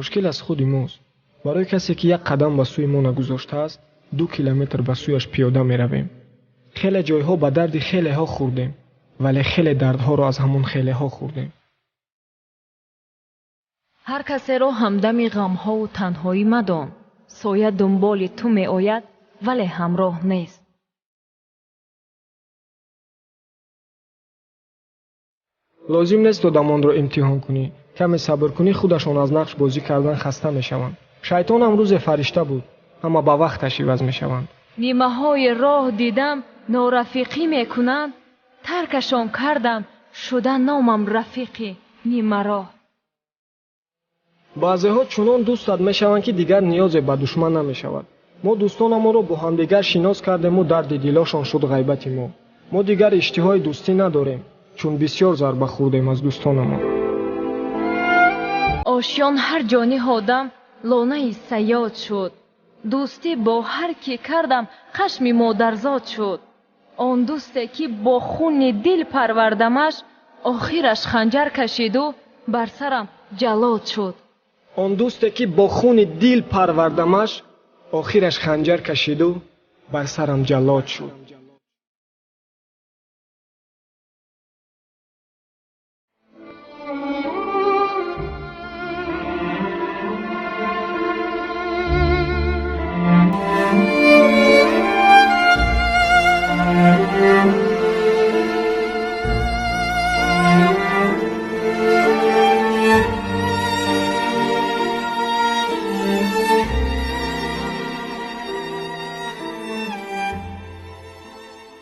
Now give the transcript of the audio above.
Мушкил аз худи мост. Барои касе ки як қадам ба сӯи мо нагузоштааст, 2 километр ба сӯяш пиёда меравем. Хеле ҷойҳо ба дарди хелеҳо хӯрдем, вале хеле дардҳоро аз ҳамон хелеҳо хӯрдем. Ҳар касеро ҳамдами ғамҳову танҳоӣ мадон. Соя дунболи ту меояд, вале ҳамроҳ нест. Лозим нест одамонро имтиҳон кунӣ. Каме сабр кунӣ, худашон аз нақш бозӣ кардан хаста мешаванд. Шайтонам рӯзе фаришта буд. Ҳама ба вақташ иваз мешаванд. Нимаҳои роҳ дидам, норафиқӣ мекунанд, таркашон кардам, шуда номам рафиқи нимароҳ. Баъзеҳо чунон дӯстат мешаванд, ки дигар ниёзе ба душман намешавад. Мо дӯстонамонро бо ҳамдигар шинос кардему дарди дилошон шуд ғайбати мо. Мо дигар иштиҳои дӯстӣ надорем, чун бисёр зарба хӯрдем аз дӯстонамон. Ошён ҳар ҷо ниҳодам, лонаи саёд шуд. Дӯстӣ бо ҳар кӣ кардам, хашми модарзод шуд. Он дӯсте ки бо хуни дил парвардамаш, охираш ханҷар кашиду бар сарам ҷаллод шуд. Он дӯсте ки бо хуни дил парвардамаш, охираш ханҷар кашиду бар сарам ҷаллод шуд.